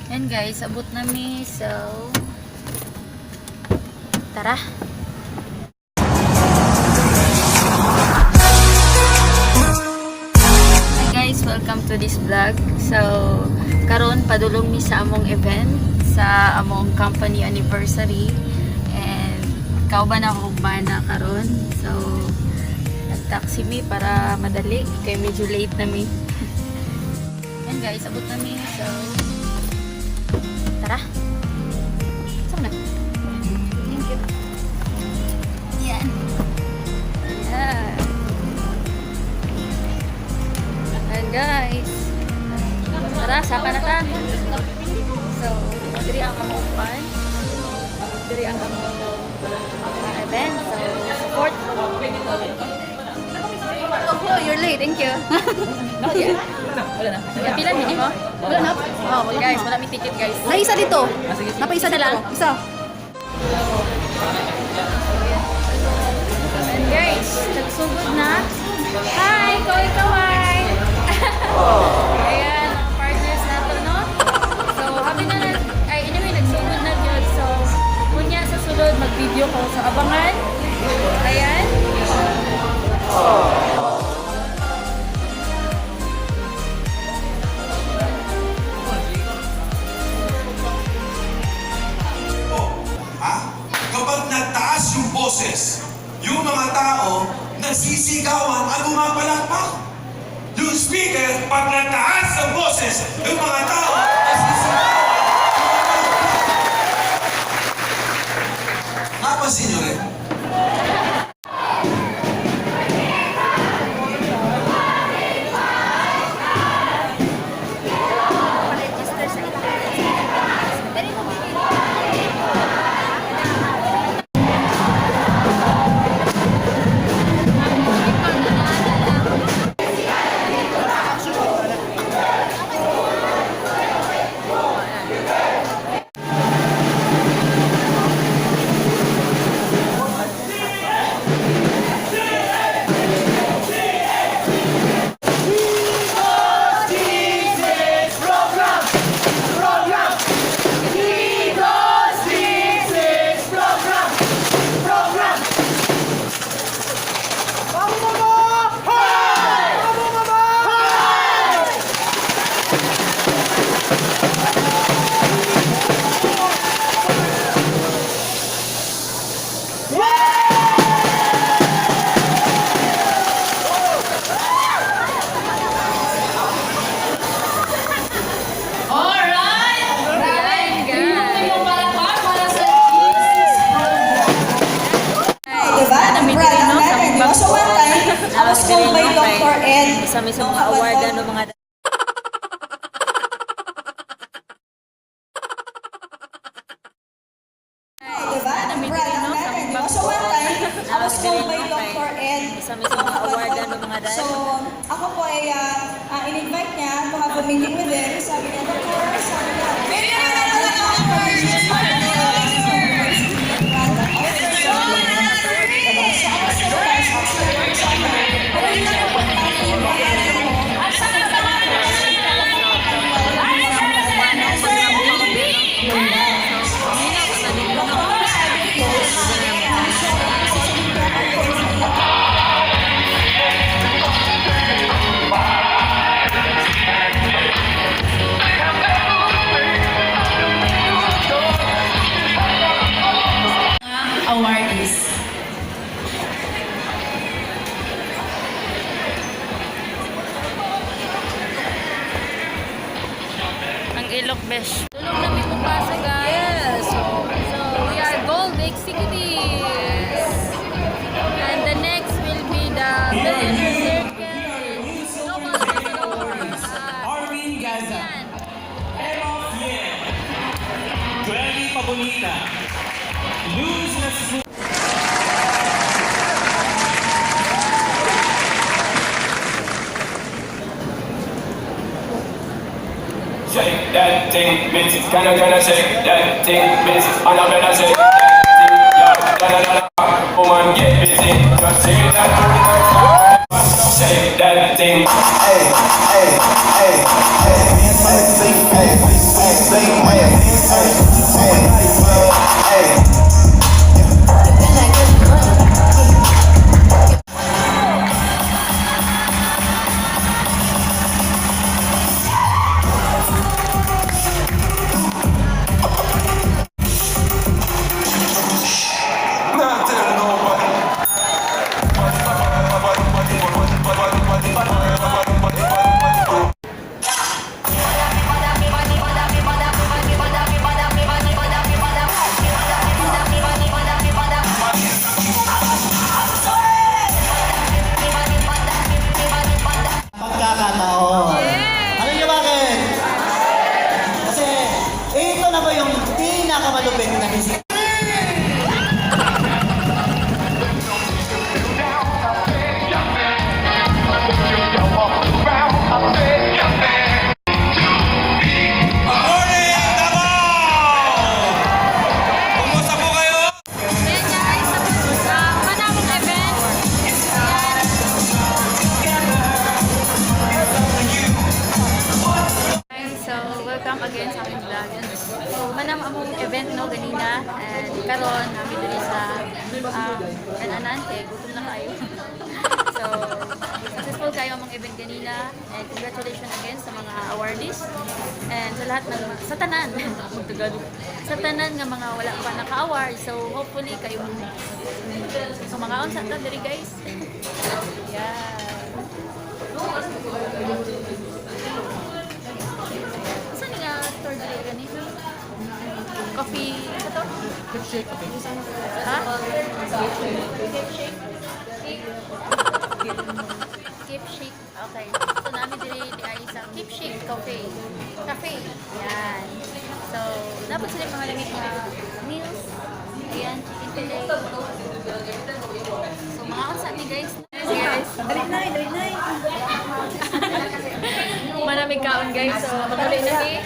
Yan guys, abot na mi. So, tara. Hi guys, welcome to this vlog. So, karon padulong mi sa among event sa among company anniversary and kauban ako og bana karon. So, nagtaxi mi para madali kay medyo late na mi. Yan guys, abot na mi. So, tara. Saan na? Thank you. Yan. Yan. Ayan guys. Tara, saka na ta. So, diri ang among pan. Diri ang among event. So, support. Oh, you're late. Thank you. Wala na. Pila hindi mo? Wala na. Oh, guys, wala mi ticket guys. Naisa dito. Napaisa Isa dito. lang? Isa. And guys, nagsugod na. Hi, kaway kaway. Ayan, ang partners nato, no? So, happy na na, ay anyway, nagsugod na yun. So, kunya sa sulod, mag-video ko. So, abangan. Ayan. Ha? Kapag nagtaas yung boses, yung mga tao nagsisigawan at pumapalakpak. Yung speaker, pag nagtaas ang boses, yung mga tao nagsisigawan at pumapalakpak. Napansin nyo rin? Pa-register sa internet. Pero mo Alright! Ayan, guys. Yung palakpak para sa Jesus Program. Diba? Dami Brad, diri, ang no? better, di ba? So one time, I was called by Dr. Ed. Sa may sa mga award, ano, mga Diba? Dami Brad, diri, ang no? better, di ba? So one time, I was called by Dr. Ed. Sa may sa mga award, ano, mga So, ako po ay in-invite niya to have a meeting with him. Sabi niya, Doctor, sabi niya, So, I was surprised actually. Pero yun ang importante yung pangalan mo. Awardees. Ang ilok, besh. Tulog na mi pasa, guys. Yes. So, we are gold executives. And the next will be the Billionaire Circle. Global Ambassador. Arvin Gaza, Yan. Emma Fiel, Granny Pabonita, Luz Nasu. Shake that thing, miss. Can I shake that thing, miss? And I'm gonna shake that thing, yeah. Da da da da. Woman, get busy. Just shake that booty, shake that thing. Hey, hey, hey, hey. Hey, hey, hey. Hey, hey, hey. Not telling nobody. Pagkakataon. Alam niyo bakit? Kasi ito na ba yung pinakamalupit na gising? Morning, Davao! Kumusta po kayo? Ayan guys, tapos na manamong event. Ayan. So, welcome again sa aming vlog. So, manam among event no ganina and karon nami diri sa Kananan kay gutom na kayo. So, successful kayo among event ganina and congratulations again sa mga awardees and sa lahat ng sa tanan magtagalog sa tanan nga mga wala pa naka-award. So, hopefully kayo. So, mga unsa ta diri guys. Yeah. Saan nga store diri gani? Coffee, sa to? Keep shake coffee. Ha? Keep shake. Keep shake. Okay. So namin diri di ay sa Keep Shake Cafe. Cafe. Yan. So, dapat sila mga lamig na meals. Ayan, chicken fillet. So, mga unsa ni guys. Guys. Dali na, dali na. Maraming kaon guys. So, magtuloy na si.